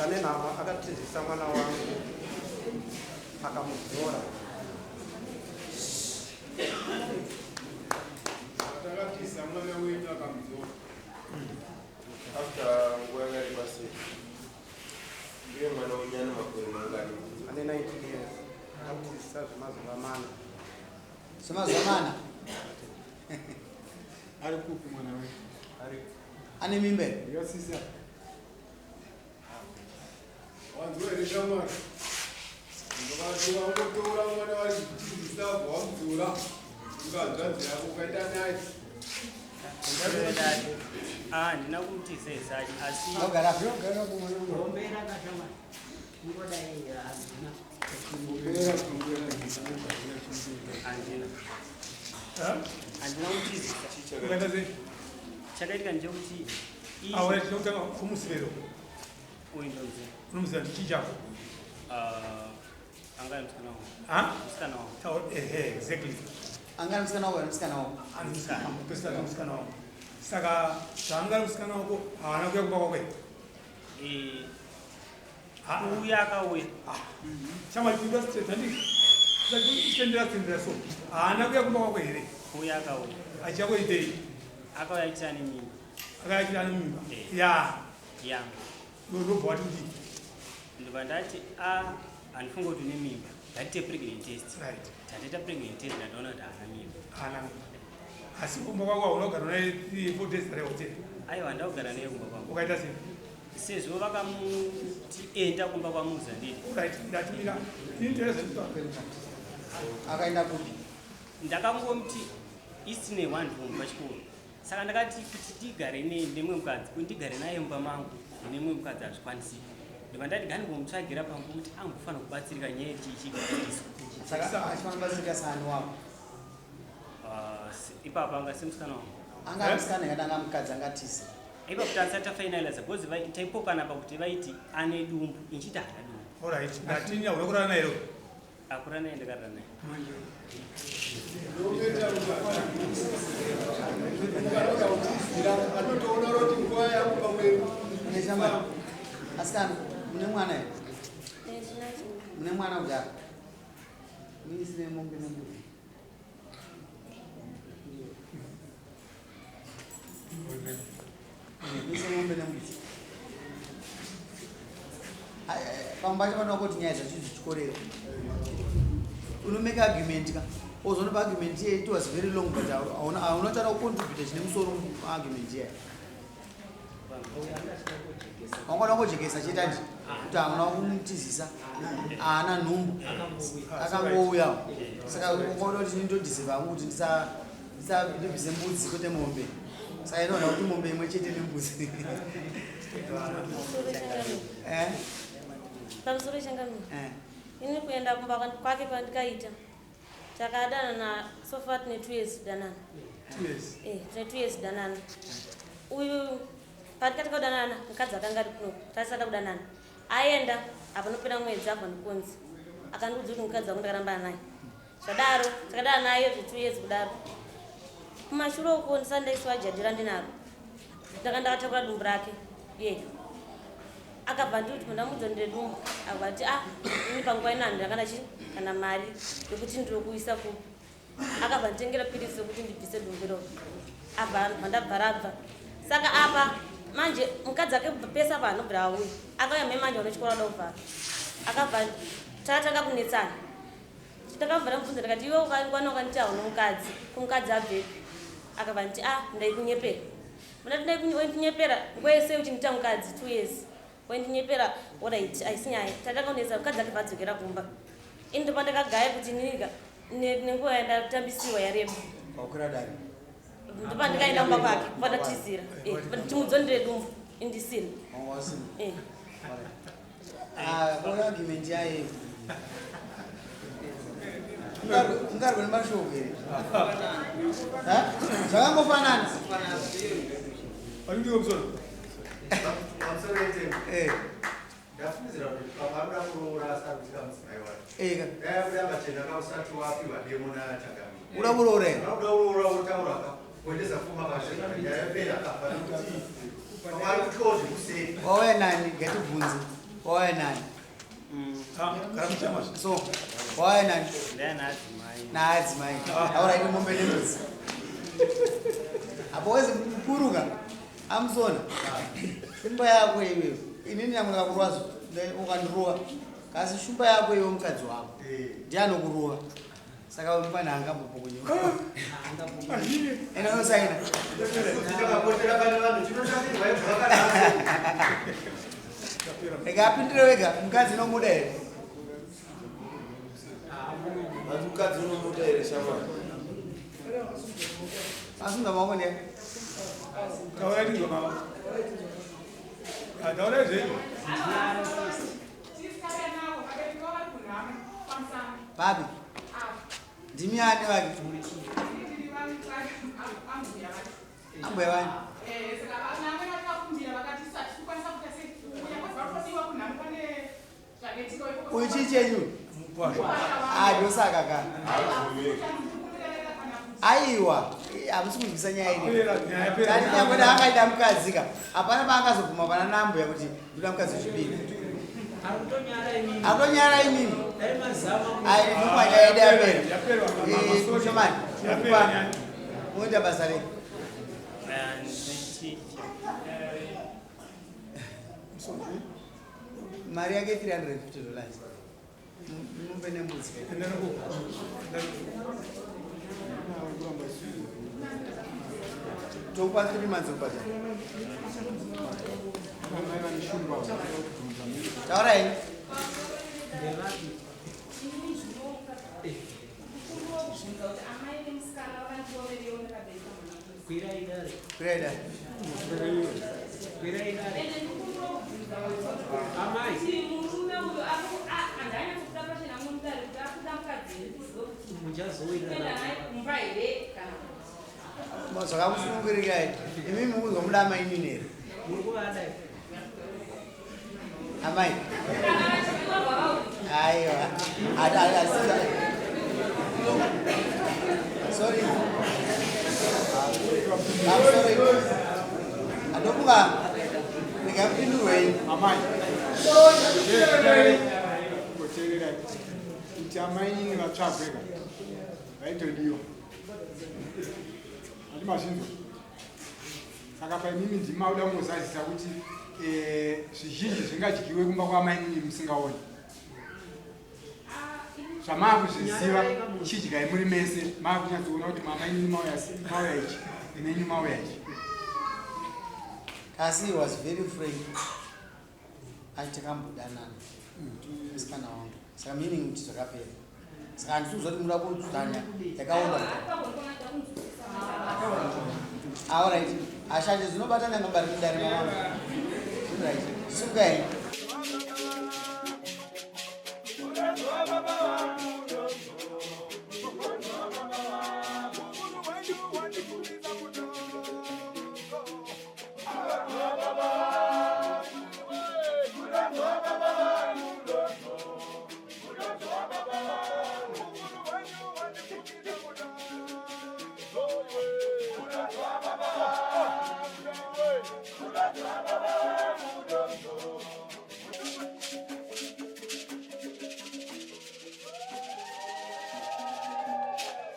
Muzanenhama akatizisa mwana wangu akamudzora. Takatiza mwana wenyu akamudzora. After nguva yakareba sei? Uye mwana wenyu ane makore mangani? Ane 19 years. Akamutizisa zvemazuva mana. Zvemazuva mana? Ari kupi mwana wenyu? Ari. Ane mimba here? Yasisa. Wanzwa here shamwari? Ndovati wangotora mwana wachitizisa wamudzora. Unganzvadzi yako ukaita naye. Ah, handina kumutizesa asi Ndogara. Gombera kashamwari. Ingodai hazvina. Handina. Handina kutizisa. Ukaita sei? Chakaitika ndechekuti Awa chekutanga kumusivero. Uyu ndonzi. Unomuziva ndichii chako? Ah, anga ari musikana wangu. Ha? Musikana wangu. Taura ehe exactly. Anga ari musikana wako here musikana wako? Musikana. Musikana musikana wangu. Saka zvaanga ari musikana wako haana kuuya kumba kwako here? Eh, kuuya akauya. Shamwari kuita straight handiti? Saka tendera so. Haana kuuya kumba kwako here? Kuuya akauya. Achiya kuitei? Akauya achiti ane mimba. Akauya achiti ane mimba. Eh. Ya. Yangu. Ndobva wati kudii? Ndobva ndati a handifunge kuti une mimba. Ngatiite pregnant test. Right. Tatoita pregnant test ndatoona kuti haana mimba. Haana mimba. Asi kumba kwako hauna kugara naye 3 4 days here hotel. Aiwa handina kugara naye kumba kwangu. Ukaita sei? Sezvo vakamuti enda kumba kwamuza ndidi. Right, ndatumira. Interest. Akaenda kupi? Ndakangomuti isine one room pachikoro. Saka ndakati kuti tigare nemumwe mukadzi, kuti ndigare naye mumba mangu nemumwe mukadzi hazvikwanisiki. Ndobva ndati ngandingomutsvagira pamwe kuti angofanira kubatsirika nyaya yechichigadziriswa. Saka achifanira kubatsirika saani wako? Ah, ipapo anga semusikana wangu. Anga ari musikana here kana anga mukadzi angatiza? Ipapo tasati tafinaliza because taipokana pakuti vaiti ane dumbu, inchiti haana dumbu. Alright, ndati hauna kurara naye here? Akurara naye ndakarara naye. Anotoona kuti nguva yangu pamwe Neshamwari. Asikana, mune mwana here? Mune mwana kudhara? Muisire mombe nembudzi. Muisire mombe nembudzi. Pamwe pacho panoda kuti nyaya dzacho dzichikorera. Unomeka argument ka. Ozoona pa argument iye it was very long but hauna hauna chada kucontributa chine musoro argument iye. Wangona kujekesa chete andi kuti hauna kumutizisa haana nhumbu akangouya saka ungoda kuti ndodhiziva hangu kuti ndibvise mbudzi kwete mombe saka inoona kuti mombe imwe chete nembudzi. Eh? Pamusoro changamire. Eh. Ini kuenda kumba kwake kwandikaita takadanana so far tine 2 years kudanana. 2 years. Eh, tine 2 years kudanana. Uyu patikati kudanana mukadzi akanga ari kuno tasada kudanana. Aenda apanopera mwedzi abva ndikonzi akandiudza kuti mukadzi wangu ndakarambana naye. Zvadaro takadana naye zve 2 years kudaro. Kumashure uko ndisati ndaisiwa jadhira ndinaro. Ndanga ndakatakura dumbu rake. Ye. Akabva ndikuti ndamudza ndine dumbu. Akabva ati ah ini panguva ino handina kana chii kana mari yekuti ndinokuisa kupi. Akabva nditengera pirisi yekuti ndibvise dumbu iroro. Abva ndabva rabva. Saka apa manje mukadzi ake pese apa anobvira auya. Akauya mai manje vanochikora vada kuvhara. Akabva takatanga kunetsana. Ndakabva ndamubvunza ndikati iwe ukangwana ukanditi hauna mukadzi, ko mukadzi abvepi? Akabva nditi ah ndaikunyepera. Ndati waindinyepera nguva yese uchindiita mukadzi 2 years. Waindinyepera alright haisi nyaya. Tatanga kunetsa mukadzi akabva adzokera kumba. Ini ndopa ndakagaya kuti ininika nenguva yandatambisiwa yareba. Wakwira dare. Ndopa ndikaenda kumba kwake pandatizira. Timudzo ndire dumbu indisina. Wanga wasina. Eh. Ah, kwa argument yaye. Ungarwe nemashoko here? Ha? Zvakangofanana. Panodiwa musoro. Pamusoro wetemo. Eh. Ndafungidzira kuti pamwe anoda kuroora asati mudzimai wake. Eh. Dai abuda pachena ka usati wapiwa demo naChangamire. Uda kuroora here? Uda kuroora wotaura ka. Kuendesa pfuma pachena nyaya yapera ka. Pane kuti pamwe ari kutyawo zvekuseri. Wauya nani? Ngatibvunze. Wauya nani? So wauya nani? Ndaya naadzimai. Naadzimai. Auraite mombe nembudzi. Apo wezi mukuruka amusona shumba yako iwewe, inini yangu ndakakurwa ukandirova, kasi shumba yako iwe mukadzi wako ndiye anokurova, saka mufana angambopokonyoka enda unosaina. Chakapotera pane vanhu chinoshandiswa zvakadaro. Rega apindire wega, mukadzi unomuda here? Hanzi mukadzi unomuda here shamwari? Asunga maoko ndiye. Taurai tinzwa mama. Ah, taurai zvenyu. Papi ndimi ani vake? Ambuya vani? Uyu chii chenyu? Ah, ndosaka ka. Aiwa, hamusi kunzwisa nyaya ini. Yapera, nyaya yapera. Tani nyakwenda akaita mukadzi ka, hapana paangazobvuma pana nambuya kuti ndoda mukadzi wechipiri. Akutonyara imimi. Akutonyara imimi. Dai mazama. Ai, ndikwa nyaya yedu yapera. Yapera, Eh, sorry. Shomani, Yapera nyaya. unoita basa rei? Mari yake $350. Mombe nembudzi. Enda nako. Tokupa 3 months kubhadhara. Taurai. Ndevapi? Kwirai dare. Kwirai dare. Kwirai dare. Amai. Muchazowirana. Zvakakusunungurirai. Imi mukuzomuda amainini here? Muri kuvada here? Amai. Aiwa. Sorry. I'm sorry. Andofunga ndingamupindurwei. Amai, ngoteererai kuti amainini vatsvagwe ka vaitodiwa, handi mazvinzwa? Saka paimimi ndima uda kungozadzisa kuti zvizhinji zvingadyiwe kumba kwamainini musingaoni zvamaakuzviziva, chidyai muri mese, maakunyatsoona kuti mamainini mauya mauya ichi, nenyu mauya ichi. Kasi he was very frank. Ati takambodanana musikana wangu. Saka meaning kuti zvakapera. Saka handisi kuziva kuti muda kudzvanya yakaoma. Alright. Ashanje dzinobatana ngambari mudare mama. Right. Simukai.